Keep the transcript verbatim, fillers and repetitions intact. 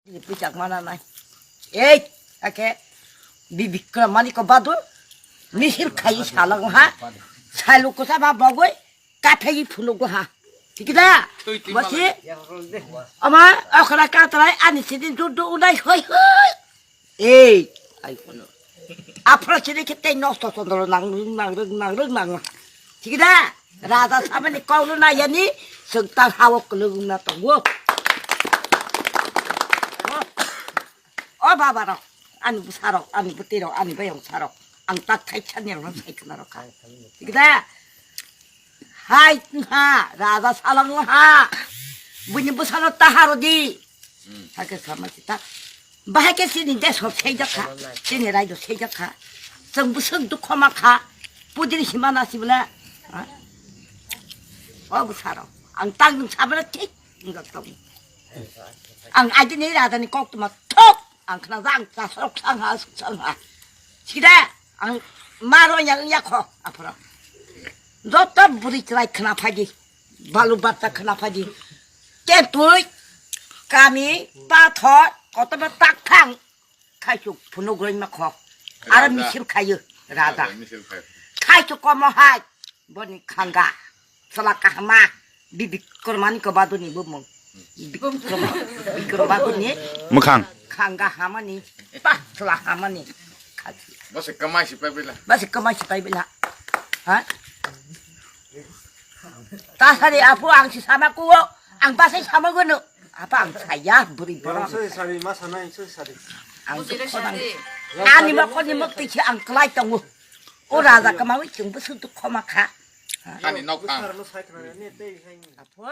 Pijak mana nai. Ei, ake, Bibikram mani ko badu, misil khai salang ha, sailu kusa ba bagoi, kathai phunu go ha. Tikida, masi, ama, okra katrai, ani sidi dudu unai hoi hoi. Ei, ai kono. Aphra sini khe tei nosto sondro nang rwng nang rwng nang rwng nang. Thik da? Raja samani kok no nai yani, swk ta hao kwlwng na tongo. O baba rok, ani bwsa rok, ani bwtwi rok, ani bayong sa rok. Ang ta thai chan yang sai khna rok kha. Thik da? Hai ha, raja salang ha. Buini bwsa no ta haro di. Hakhe sama kita. Bahai khe chini desh o seijak kha, chini raida seijak kha. Chwng bwswk dukho ma kha. Pudin hima na si bwle. Ha? O bwsarok. Ang tang nwng sa bwle thik wngkha tong. Ang aidini raida ni kok tuma thok. Ang khna jang cha sok sang ha, sok sang ha. Sida ang maro yang yakho aphra. Joto buri chwrai khna phaidi. Balu bata khna phaidi. Tentui, kami, pathor, kotoba tak thang. Khaisuk phunuk roi ma kho. Aro Raja. Misil khayo, raja. Raja misil khayo. Khaisuk komo hai, boni khanga. Sala kahama, bibik kormani ko baduni bumung. Bikrom, bikrom baduni. Mukhang. Khanga hamani, pa sala hamani. Khaisuk. Bose kamai si pai bila. Bose kamai si pai bila. Ha? Tasari apu ang si sama kuo, ang pasai sama gono. Apa ang saya buri borok. Sari, sari, ma sana, sari, sari. Ang dukho nang. Ani ma koni mok tisi ang kelai tongo. O raja kamawi chwng bwswk dukho ma kha. Ani nok ang. Apu.